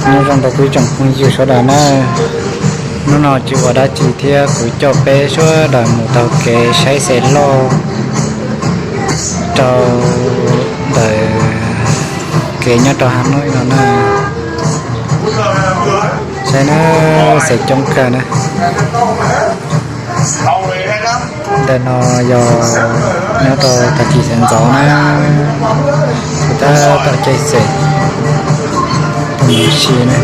Nyob zoo rau kuv tsoom phooj ywg sawv daws na, hnub no tsis ua dab tsi thiab kuv coj peb sawv daws mus taug kev saib xe loj rau ntawm kev nyob rau Has Nois no na. Saib na, xe coob kawg na. Ntawm no yog nyob rau tag kis sawv ntxov na, kuv tab tom caij xe tuaj mus ua si na.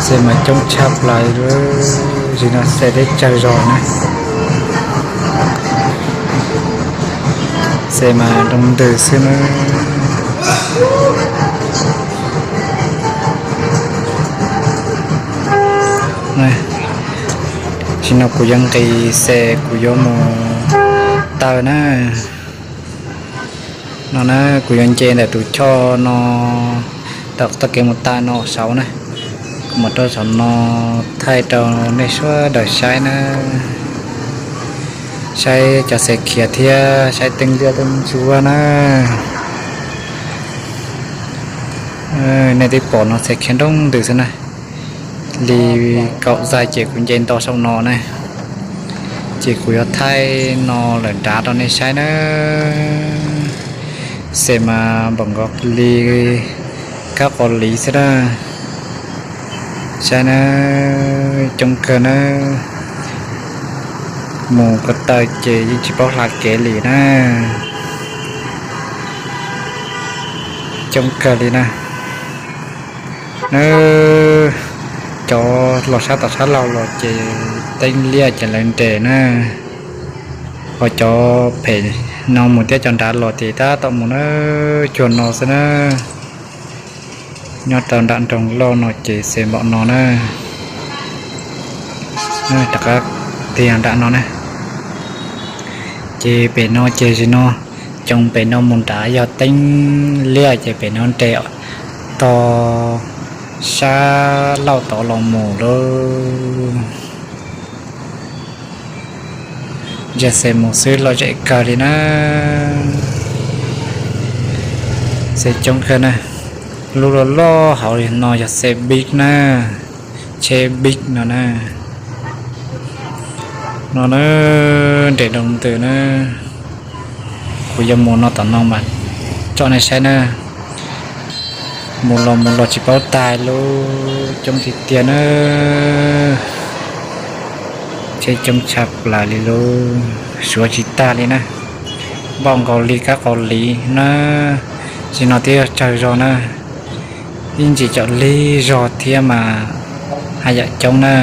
Xe mas coob tshaj plaws li, zim no xe teb tsawg zog na. Xe mas nroo ntws xwb na. Tam sim no kuv yuav nqis xe, kuv yuav mus taw na. No na, kuv yuav nce ntawm tus choj no, tau txoj kev mus taw no saud na. Kuv mam rau saum no thaij rau nej sawv daws saib na. Saib cov xe khiav thiab saib teeb liaj teeb ntsuab na. Nej twb pom no, xe khiav nroo ntws xwb na. Li kaum zaig ces kuv nce nto saum no na, ces kuv yuav thaij no lawm nrad rau nej saib na. Xe mas npaum nkaus li kab Kaus Lim xwb na. Saib na, coob kawg na. Mus ko taw ces yeej tsis paub hla kev li na. Coob kawg li na. Cov los sab tom sab laug los ces teeb liaj ces lawv nres na. Ho cov phem no mus thiab cov nrad los ces tab tom mus na, cuag no xwb na. Nyob rau nram nroog loj no ces xe npaum no na. Rov qab tiag nram no na. Ces pem no ces zim no, coob pem no mus nrad yog teeb liaj ces pem no nres tog sab laug tod los mus lauj. Ntsia xe mus xwb lom zem kawg li na. Xe coob kawg na. Lub loj loj hauv no yog xe big na, tsheb big no na. No na, nres nroo ntws na. Kuv yuav mus no tom no mas tso nej saib na. Mus los mus los tsis paub tag lauj, coob tiag tiag na. Tsheb coob tshaj plaws li lauj, suav tsis tag li na. Npaum nkaus li kab Kaus Lim na. Zim no twb yog tsawg zog na, ib ntsis caum lig zog thiab mas haj yam coob na.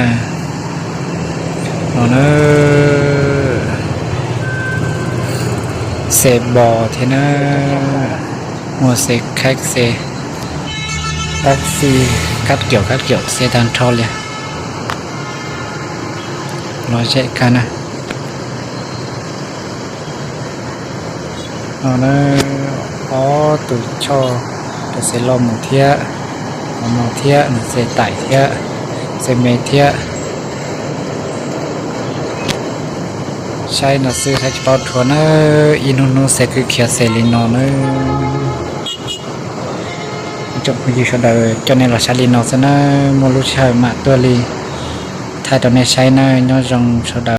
No na, xe bos thiab na, muaj xe khaib xe taxi, kab kiaum kab kiaum xe tag nrho li. Lom zem kawg na. No na, ob tug choj, cov xe loj mus thiab, no thiab, xe taim thiab, xe me thiab. Saib no xwb saib tsis paub dhuav na, ib hnub hnub xe kwv khiav xe li no na. Tsoom phooj ywg sawv daws coj nej los saib li no xwb na, muaj lub sij hawm mam tuaj li thaij rau nej saib na, nyob zoo sawv daws.